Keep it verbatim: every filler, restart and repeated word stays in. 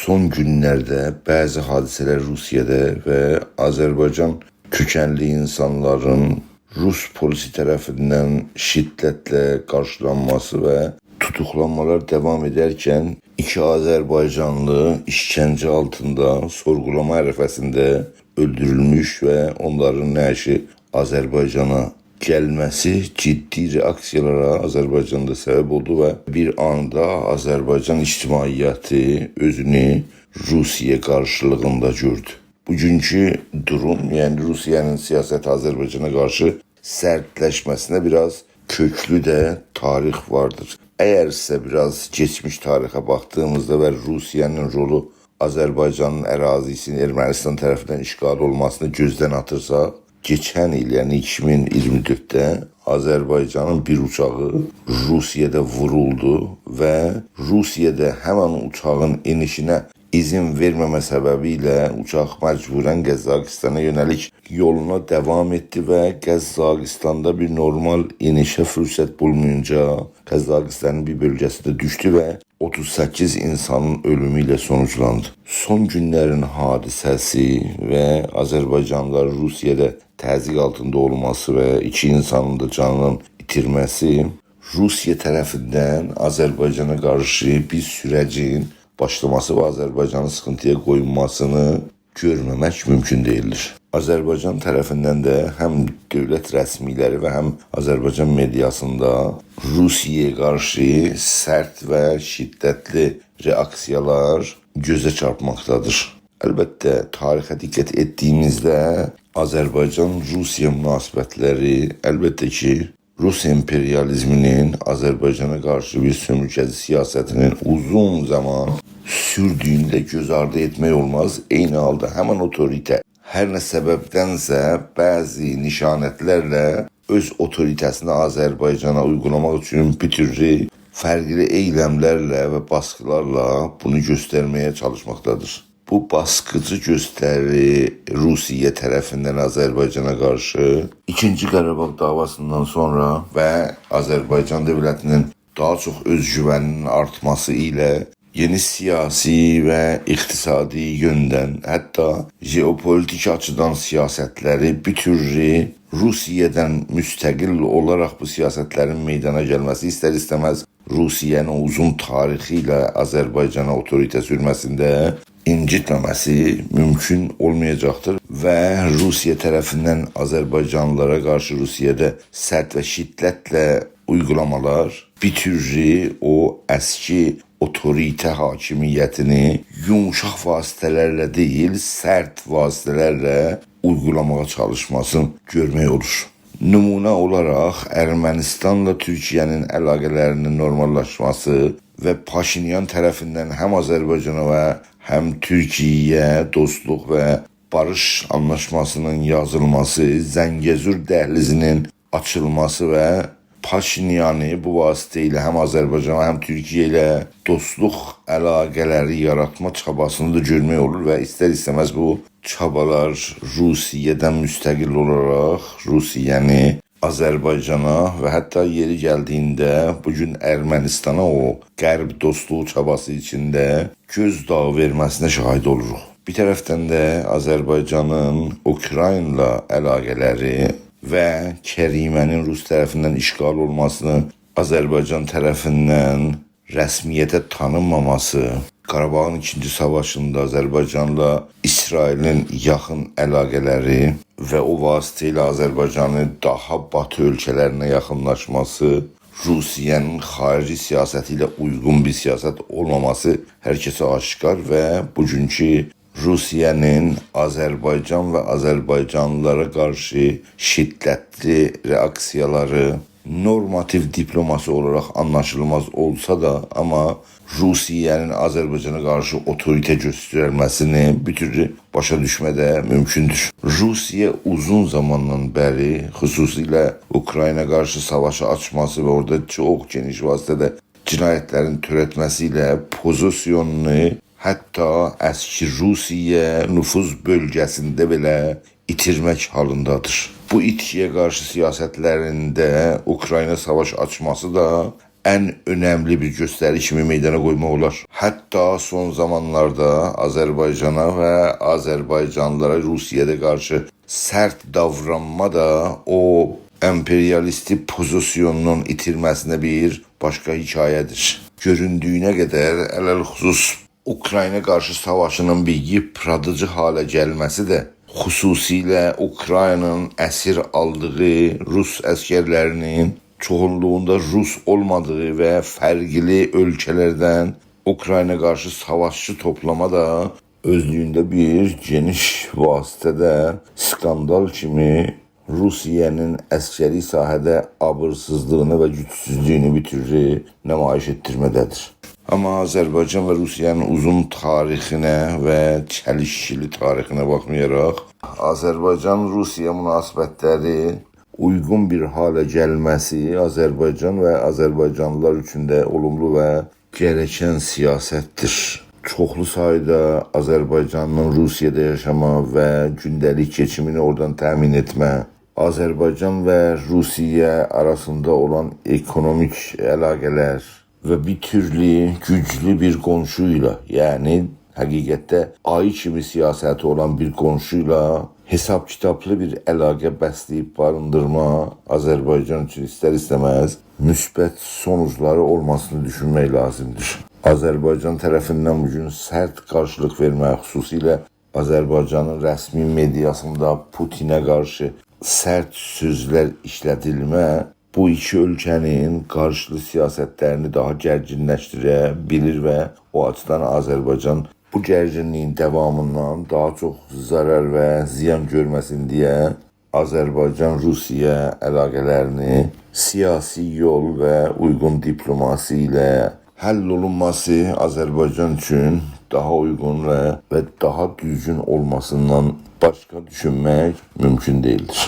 سون گونلرده بعضی حادثه‌لر روسیه‌ده و آذربایجان کؤکنلی اینسانلارین روس پولیسی طرفیندن شدتله قارشیلانماسی و توتوقلانمالار داوام ائدرکن ایکی آذربایجانلی ایشکنجه آلتیندا سورغولاما عرفه‌سینده اؤلدورولموش و اونلارین نعشی آذربایجانا گلمه‌سی جدی رئاکسیالارا آذربایجاندا سبب اولدو و بیر آندا آذربایجان اجتماعیتی اؤزونو روسیه قارشیلیغیندا گؤردو. بوگونکو دوروم، یعنی روسیه‌نین سیاستی آذربایجانا قارشی سرتلشمه‌سینه بیر آز کؤکلو ده تاریخ واردیر. اگرسه بیر آز کئچمیش تاریخه باخدیغیمیزدا و روسیه‌نین رولو آذربایجانین اراضی‌سینین ارمنیستان طرفیندن اشغال اولماسینی گؤزدن آتیرساق، کئچن ایل، یعنی ایکی مین ایگیرمی دؤردده آذربایجانین بیر اوچاغی روسیه‌ده وورولدو و روسیه‌ده همن اوچاغین ائنیشینه اذن وئرمه‌مه سببی ایله اوچاق مجبوراً قزاقیستانا یؤنه‌لیک یولونا داوام ائتدی و قزاقیستاندا بیر نورمال ائنیشه فرصت بولمایینجا قزاقیستانین بیر بؤلگه‌سینده دوشدو و اوتوز سککیز اینسانین اؤلومو ایله سونوجلاندی. سون گونلرین حادثه‌سی و آذربایجانلیلار روسیه‌ده تضییق آلتیندا اولماسی و ایکی اینسانین دا جانینین ایتیرمه‌سی روسیه طرفیندن آذربایجانا قارشی بیر سوره‌جین باشلاماسی و آذربایجانین سیخینتی‌یا قویولماسینی گؤرمه‌مک مومکون دئییلدیر. آذربایجان طرفیندن ده هم دؤولت رسمی‌لری و هم آذربایجان مئدیاسیندا روسیه‌یه قارشی سرت و شدتلی رئاکسیالار گؤزه چارپماقدادیر. البته، تاریخه دقت ائتدیییمیزده آذربایجان-روسیه مناسبت‌لری، البته کی، روس امپریالیزمی‌نین آذربایجانا قارشی بیر سؤمورگه‌چی سیاستی‌نین اوزون زامان سوردویونو ده گؤز آردی ائتمک اولماز. عینی حالدا همن اوتوریته هر نه سببدنسه بعضی نشانت‌لرله اؤز اوتوریته‌سینی آذربایجانا اویغولاماق اوچون بیر تورلو فرقلی ائیلم‌لرله و باسقیلارلا بونو گؤسترمه‌یه چالیشماقدادیر. بو باسقیجی گؤستری روسیه طرفیندن آذربایجانا قارشی ایکینجی قاراباغ دعواسیندان سونرا و آذربایجان دؤولتی‌نین داها چوخ اؤزگوونی‌نین آرتماسی ایله یئنی سیاسی و اقتصادی یؤندن، حتی ژئوپولیتیک آچیدان سیاست‌لری بیر تورلو روسیه‌دن مستقل اولاراق بو سیاست‌لرین میدانا گلمه‌سی ایستر-ایسته‌مز روسیه‌نین اوزون تاریخی ایله آذربایجانا اوتوریته سورمه‌سینده اینجیتمه‌مه‌سی مومکون اولمایاجاقدیر و روسیه طرفیندن آذربایجانلیلارا قارشی روسیه‌ده سرت و شدتله اویغولامالار بیر تورلو او اسکی اوتوریته حاکمیتینی یومشاق واسطه‌لرله دئییل، سرت واسطه‌لرله اویغولاماغا چالیشماسینی گؤرمک اولور. نمونه اولاراق ارمنیستانلا تورکیه‌نین علاقه‌لری‌نین نورماللاشماسی و پاشینیان طرفیندن هم آذربایجانا و هم تورکیه‌یه دوستلوق و باریش آنلاشماسی‌نین یازیلماسی، زنگه‌زور دهلیزی‌نین آچیلماسی و پاشینیانی بو واسطه ایله هم آذربایجان و هم تورکیه ایله دوستلوق علاقه‌لری یاراتما چاباسینی دا گؤرمک اولور و ایستر-ایسته‌مز بو چابالار روسیه‌دن مستقل اولاراق روسیه‌نی آذربایجانا و حتی یئری گلدییینده بو گون ارمنیستانا او غرب دوستلوغو چاباسی ایچینده گؤزداغی وئرمه‌سینه شاهید اولوروق. بیر طرفدن ده آذربایجانین اوکراینلا علاقه‌لری و کریمه‌نین روس طرفیندن اشغال اولماسینی آذربایجان طرفیندن رسمیته تانینماماسی، قاراباغین ایکینجی ساواشیندا آذربایجانلا اسرائیلین یاخین علاقه‌لری و او واسطه ایله آذربایجانین داها باتی اؤلکه‌لرینه یاخینلاشماسی روسیه‌نین خارجی سیاستی ایله اویغون بیر سیاست اولماماسی هر کسه آشکار و بوگونکو روسیه‌نین آذربایجان و آذربایجانلیلارا قارشی شدتلی رئاکسیالاری نورماتیو دیپلوماسی اولاراق آنلاشیلماز اولسا دا، آمما روسیه‌نین آذربایجانا قارشی اوتوریته گؤسترمه‌سینی بیر تورلو باشا دوشمک ده مومکوندور. روسیه اوزون زاماندان بری، خصوصیله اوکراینا قارشی ساواشی آچماسی و اورادا چوخ گئنیش واسطه‌ده جنایت‌لرین تؤرتمه‌سی ایله پوزیسیونونو حتی اسکی روسیه نفوذ بؤلگه‌سینده بئله ایتیرمک حالیندادیر. بو ایتکی‌یه قارشی سیاست‌لرینده اوکراینا ساواش آچماسی دا ان اؤنملی بیر گؤستریش کیمی میدانا قویماق اولار. حتی سون زامانلاردا آذربایجانا و آذربایجانلیلارا روسیه‌ده قارشی سرت داورانما دا او امپریالیستی پوزیسیونونون ایتیرمه‌سینه بیر باشقا حکایه‌دیر. گؤروندویونه قدر، علی‌الخصوص اوکراینا قارشی ساواشینین بیر ییپرادیجی حاله گلمه‌سی ده، خصوصیله اوکراینانین اسیر آلدیغی روس عسکرلرینین چوخونلوغوندا روس اولمادیغی و فرقلی اؤلکه‌لردن اوکراینا قارشی ساواشچی توپلاما دا اؤزلویونده بیر گئنیش واسطه‌ده اسکاندال کیمی روسیه‌نین عسکری ساحه‌ده آبیرسیزلیغینی و گوجسوزلویونو بیر تورلو نمایش ائتدیرمه‌ده‌دیر. آمما آذربایجان و روسیه‌نین اوزون تاریخینه و چلیشکیلی تاریخینه باخمایاراق، آذربایجان-روسیه مناسبتلری اویغون بیر حاله گلمه‌سی آذربایجان و آذربایجانلیلار اوچون ده اولوملو و گرکن سیاستدیر. چوخلو سایدا آذربایجانلی‌نین روسیه‌ده یاشاما و گونده‌لیک کئچیمینی اورادان تأمین ائتمه، آذربایجان و روسیه آراسیندا اولان اکونومیک علاقه‌لر و بیر تورلو گوجلو بیر قونشو ایله، یعنی حقیقتده آیی کیمی سیاستی اولان بیر قونشو ایله حساب-کیتابلی بیر علاقه بسله‌ییب باریندیرما آذربایجان اوچون ایستر-ایسته‌مز مثبت سونوجلاری اولماسینی دوشونمک لازیمدیر. آذربایجان طرفیندن بو گون سرت قارشیلیق وئرمه، خصوصیله آذربایجانین رسمی مئدیاسیندا پوتینه قارشی سرت سؤزلر ایشلدیلمه، بو ایکی اؤلکه‌نین قارشیلی سیاستلرینی داها گرگینلشدیره بیلیر و او آچیدان آذربایجان بو گرگینلیگین داوامیندان داها چوخ ضرر و زیان گؤرمه‌سین دئیه آذربایجان-روسیه علاقه‌لرینی سیاسی یول و اویغون دیپلوماسی ایله حل اولونماسی آذربایجان اوچون داها اویغون و، و داها دوزگون اولماسیندان باشقا دوشونمک مومکون دئییلدیر.